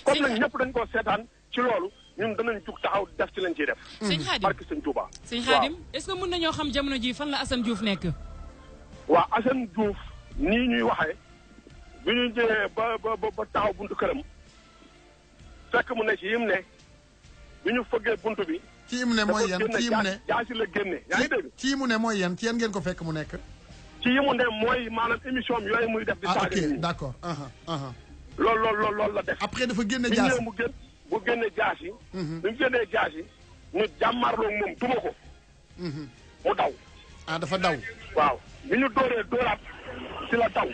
kon nag ñëpp dañ koo seetaan ci loolu ñun danañ jug taxaw def ci lañ ciy def. sëñ Khadim barke sëñ Touba. sëñ Khadim est-ce que mën nañoo xam jamono ji fan la Assane Diouf nekk. waaw Assane Diouf nii ñuy waxee bi ñu ñëwee ba taxaw buntu këram fekk mu ne ci yim ne bi ñu fëggee buntu bi. ci yim ne mooy yan ci yim ne jaasi la génne yaa ngi dégg. ci yimu ne mooy yan ci yan ngeen ko fekk mu nekk. ci yimu ne mooy maanaam émission bi yooyu muy def. di saaga nit ñi ok d'accord. loolu la def. après dafa génne jaasi bu génne jaasi. bi mu génnee jaasi ñu jàmmarloo moom duma ko. mu daw. ah dafa daw. waaw bi ñu dóoraat ci la daw.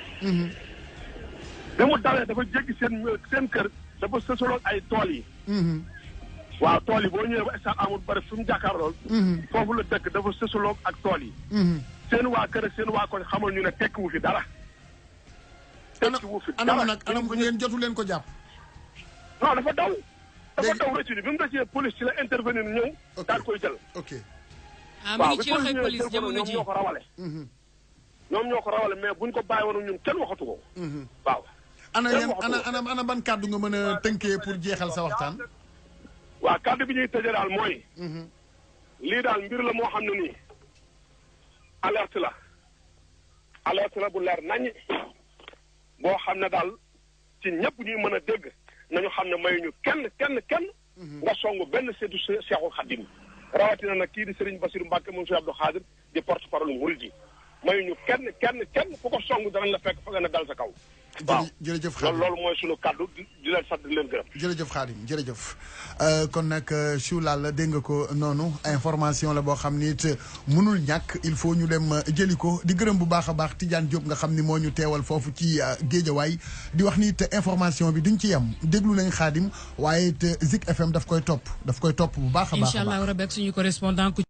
bi mu dawee dafa jéggi seen kër dafa sësaloon ay tool yi. waaw tool yi boo ñëwee ba stade amul bari fu mu jàkkaarlool. foofu la dëkk dafa sësaloon ak tool yi. seen waa kër ak seen waa koñ xamal ñu ne tekkiwu fi dara. tekkiwu fi dara anam ngeen jotu leen ko jàpp. non dafa daw. dafa daw rëcc bi mu rëccee police ci la intervenir ñëw. daal koy jël. ok. mi ngi ci wax ak police jamono ji ñoom ñoo ko rawale. ñoom ñoo ko rawale mais buñ ko bàyyi woon ñun kenn waxatu ko. waaw. ana ban kàddu nga mën a tënkee pour jeexal sa waxtaan. waaw kàddu bi ñuy tëjee daal mooy. lii daal mbir la moo xam ne nii. alerte la bu leer naññ. boo xam ne daal ci ñëpp ñuy mën a dégg nañu xam ne mayuñu kenn. nga songu benn seetu Seexul Xadim. rawatina nag kii di Serigne Bassirou Mbacke moom Cheikh Abdou Khadir di porte parole murid yi mayuñu kenn ku ko songu danañ la fekk fa nga ne dal sa kaw. waaw jërëjëf Khadim loolu mooy sunu kaddu di leen sant di leen gërëm. jërëjëf Khadim jërëjëf. kon nag Choulal dégg nga ko noonu information la boo xam ni it mënul ñàkk il faut ñu dem jëli ko di gërëm bu baax a baax Tidiane Diop nga xam ni moo ñu teewal foofu ci Géejawaay di wax ni it information bi duñ ci yem déglu nañ Khadim waaye it Zik FM daf koy topp bu baax a baax. incha allah rabi ak suñu correspondant